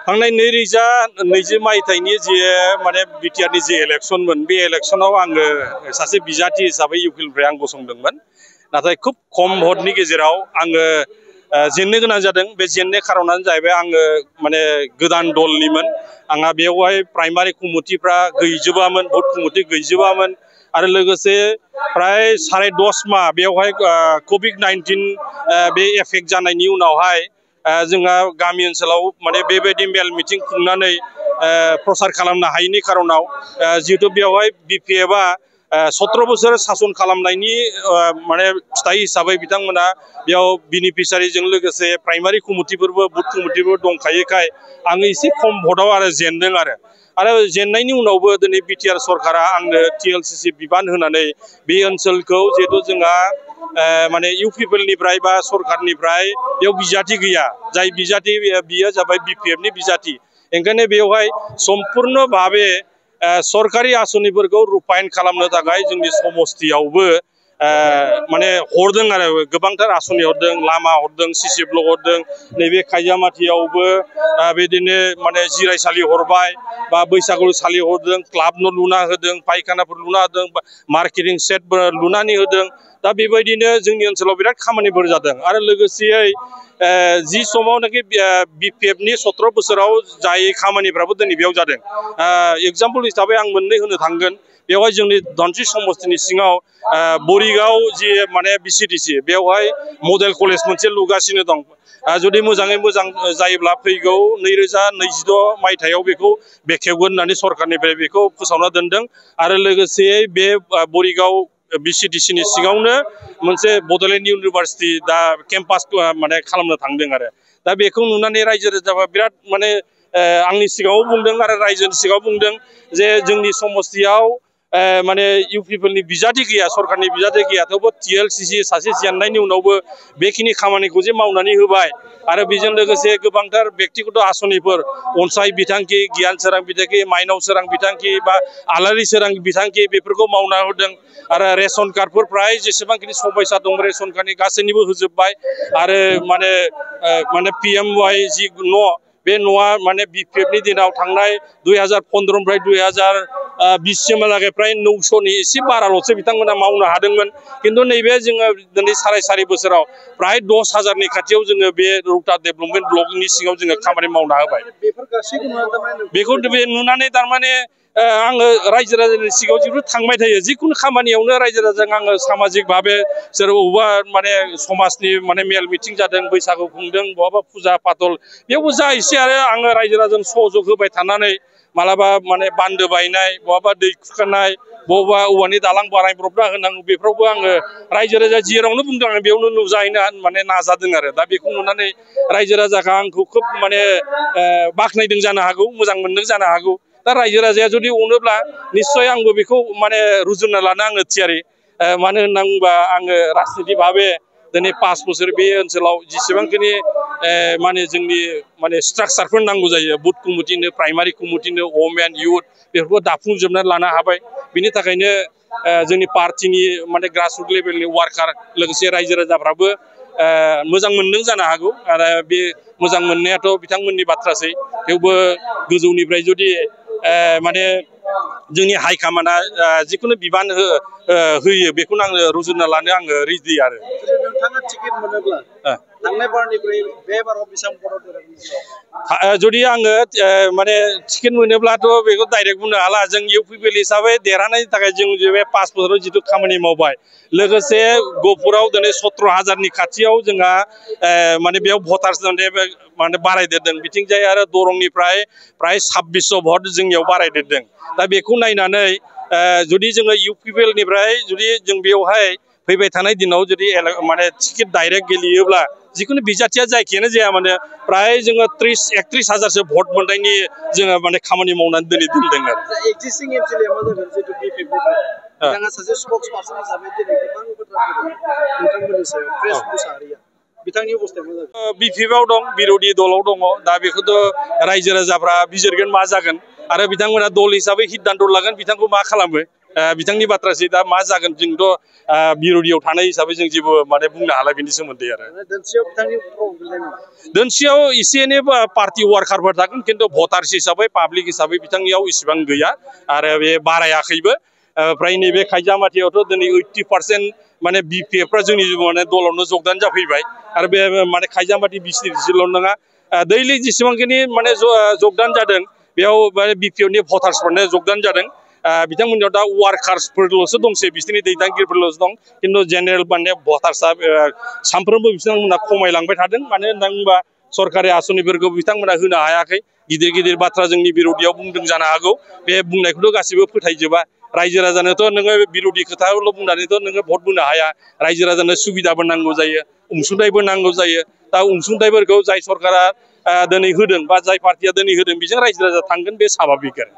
थांनाय 2020 मायथाइनि जे माने बिटिआरनि जे इलेक्शनमोन बे इलेक्शनाव आङो सासे बिजाथि हिसाबै इउपिनिफ्राय आं गसंदोंमोन नाथाय खुब खम भटनि गेजेराव आङो जेननो गोनां जादों बे जेननाय खारनानो जाहैबाय आङो माने गोदान दलनिमोन आंहा बेवहाय प्राइमारि कमिटिफ्रा गैजोबामोन भट कमिटि गैजोबामोन आरो लोगोसे प्राय 10.5 माह बेवहाय COVID-19 बे एफेक्ट जानायनि उनावहाय जोंहा गामि ओनसोलाव माने बेबायदि मेल मिटिं खुंनानै प्रसार खालामनो हायैनि खारनाव जिहेतु बेवहाय बिपिएफआ 17 बोसोर सासन खालामनायनि माने फिथाइ हिसाबै बिथांमोना बेयाव बेनिफिसियारिजों लोगोसे प्राइमारि कमिटिफोरबो बुथ कमिटिबो दंखायोखाय आङो एसे खम भटआव आरो जेनदों आरो जेननायनि उनावबो दिनै बिटिआर सरकारा आंनो टिएलसिसि बिबान होनानै बे ओनसोलखौ जिहेतु जोंहा माने इउपिपिएलनिफ्राय बा सरकारनिफ्राय बेयाव बिजाथि गैया जाय बिजाथि बियो जाबाय बिपिएफनि बिजाथि ओंखायनो बेवहाय सम्पुर्ण भाबे सरकारि आसनिफोरखौ रुपायन खालामनो थाखाय जोंनि समस्तियावबो माने हरदों आरो गोबांथार आसनि हरदों लामा हरदों सिसि ब्लक हरदों नैबे खायजामाथियावबो बिदिनो माने जिरायसालि हरबाय बा बैसागुसालि हरदों क्लाब न' लुना होदों पायखानाफोर लुना होदों मार्केटिं सेट लुनानै होदों दा बेबायदिनो जोंनि ओनसोलाव बिराद खामानिफोर जादों आरो लोगोसेयै जि समावनाखि बिपिएफनि 17 बोसोराव जाय खामानिफ्राबो दिनै बेयाव जादों एग्जाम्पल हिसाबै आं मोननै होनो थांगोन बेवहाय जोंनि धनस्रि समस्तिनि सिङाव बरिगाव जि माने बिसिडिसि बेवहाय मडेल कलेज मोनसे लुगासिनो दं जुदि मोजाङै मोजां जायोब्ला फैगौ 2026 मायथाइयाव बेखौ बेखेवगोन होननानै सरकारनिफ्राय बेखौ फोसावना दोनदों आरो लोगोसे बे बरिगाव बिसिडिसिनि सिङावनो मोनसे बड'लेण्ड इउनिभार्सिटि दा केम्पास माने खालामनो थांदों आरो दा बेखौ नुनानै रायजो राजाफ्रा बिराद माने आंनि सिगाङाव बुंदों आरो रायजोनि सिगाङाव बुंदों जे जोंनि समस्तियाव माने इउपिपिएलनि बिजाथि गैया सरकारनि बिजाथि गैया थेवबो टिएलसिसि सासे जेननायनि उनावबो बेखिनि खामानिखौ जे मावनानै होबाय आरो बेजों लोगोसे गोबांथार बेक्तिगत आसनिफोर अनसाय बिथांखि गियान सोरां बिथांखि माइनाव सोरां बिथांखि बा आलारि सोरां बिथांखि बेफोरखौ मावना होदों आरो रेशन कार्डफोर प्राय जेसेबांखिनि समयसा दं रेशन कार्डनि गासैनिबो होजोबबाय आरो माने पिएमवाइ जि न' बे न'आ माने बिपिएफनि दिनाव थांनाय 2015निफ्राय 2020 सिमहालागै प्राय 900नि एसे बाराल'सो बिथांमोना मावनो हादोंमोन खिन्थु नैबे जोङो दिनै 4.5 बोसोराव प्राय 10,000नि खाथियाव जोङो बे रौता डेभेलपमेन्ट ब्लकनि सिङाव जोङो खामानि मावना होबाय बेखौ नुनानै थारमाने आङो रायजो राजानि सिगाङाव जिहेतु थांबाय थायो जिखुनु खामानियावनो रायजो राजाजों आङो सामाजिक भाबे सोरबा माने समाजनि माने मेल मिटिं जादों बैसागु खुंदों बहाबा फुजा फाथल बेयावबो जा एसे आरो आङो रायजो राजाजों सहयोग होबाय थानानै मालाबा माने बान्दो बायनाय बहाबा दै खुरखानाय बहाबा औवानि दालां बानायब्रबना होनांगौ बेफोरावबो आङो रायजो राजा जेरावनो बुंदों आं बेयावनो नुजाहैनो माने नाजादों आरो दा बेखौ नुनानै रायजो राजाखौ आंखौ खोब माने बाख्नायदों जानो हागौ मोजां मोनदों जानो हागौ दा रायजो राजाया जुदि अनोब्ला निस्सय आंबो बेखौ माने रुजुनना लानो आङो थियारि मानो होनना बुङोबा आङो राजनिति भाबे दिनै 5 बोसोर बे ओनसोलाव जेसेबांखिनि माने जोंनि माने स्ट्राक्चारफोर नांगौ जायो बुथ कमिटिनो प्राइमारि कमिटिनो वमेन इउथ बेफोरखौ दाफुंजोबनानै लानो हाबाय बिनि थाखायनो जोंनि पार्टिनि माने ग्रासरुट लेभेलनि वार्कार लोगोसे रायजो राजाफ्राबो मोजां मोनदों जानो हागौ आरो बे मोजां मोननायाथ' बिथांमोननि बाथ्रासै थेवबो गोजौनिफ्राय जुदि माने जोंनि हाइकमान्डआ जिखुनु बिबान होयो बेखौनो आङो रुजुनना लानो आङो रेडि आरो नोंथाङा टिकेट मोनोब्ला थांनाय बारनिख्रुइ बे बाराव बेसेबां जुदि आङो माने टिकेट मोनोब्लाथ' बेखौ डाइरेक्ट बुंनो हाला जों इउपिपिएल हिसाबै देरहानायनि थाखाय जों बे 5 बोसोराव जिथु खामानि मावबाय लोगोसे गहपुराव दिनै 17,000नि खाथियाव जोंहा माने बेयाव भटार्स माने बारायदेरदों बिथिंजाय आरो दरंनिफ्राय प्राय 2600 भट जोंनियाव बारायदेरदों दा बेखौ नायनानै जुदि जोङो इउपिपिएलनिफ्राय जुदि जों बेवहाय फैबाय थानाय दिनाव जुदि माने टिकेट डाइरेक्ट गेलेयोब्ला जिखुनु बिजाथिया जायखियानो जाया माने प्राय जोङो 30-31 हाजारसो भट मोननायनि जोङो माने खामानि मावनानै दिनै दोनदों आरो एक्जिस्टिं एमएलए मा जागोन जितु बिपिएफनिफ्राय बिथाङा सासे स्पक्स पार्सन हिसाबै दिनै गोबां बाथ्रा नोंथांमोननि सायाव प्रेस मुसाहारिया बिथांनि अबस्थाया मा जागोन बिपिएफआव दं बिरोधि दलाव दङ दा बेखौथ' रायजो राजाफ्रा बिजिरगोन मा जागोन आरो बिथांमोना दल हिसाबै सिद्धान्त लागोन बिथांखौ मा खालामो बिथांनि बाथ्रासै दा मा जागोन जोंथ' बिर'धियाव थानाय हिसाबै जों जेबो माने बुंनो हाला बेनि सोमोन्दै आरो दोनसेयाव एसे एनै पार्टि वार्कारफोर थागोन खिन्थु भटार्स हिसाबै पाब्लिक हिसाबै बिथांनियाव इसिबां गैया आरो बे बारायाखैबो फ्राय नैबे खायजामाथियावथ' दिनै 80% माने बिपिएफफ्रा जोंनि माने दलावनो जगदान जाफैबाय आरो बे माने खायजामाथि बिसिल' नङा दैलि जेसेबांखिनि माने जगदान जादों बेयाव माने बिपिएफनि भटार्सफोरनो जगदान जादों बिथांमोननियाव दा वार्कारसफोरल'सो दंसै बिसोरनि दैदेनगिरिफोरल'सो दं खिन्थु जेनेरेल माने भटार्सआ सानफ्रोमबो बिथांमोना खमायलांबाय थादों मानो होनना बुङोबा सरकारि आसनिफोरखौ बिथांमोना होनो हायाखै गिदिर गिदिर बाथ्रा जोंनि बिर'धियाव बुंदों जानो हागौ बे बुंनायखौथ' गासैबो फोथायजोबा रायजो राजानोथ' नोङो बिर'धि खोथाल' बुंनानैथ' नोङो भट बुंनो हाया रायजो राजानो सुबिदाबो नांगौ जायो अनसुंथाइबो नांगौ जायो दा अनसुंथाइफोरखौ जाय सरकारा दिनै होदों बा जाय पार्टिया दिनै होदों बेजों रायजो राजा थांगोन बे साभाबिक आरो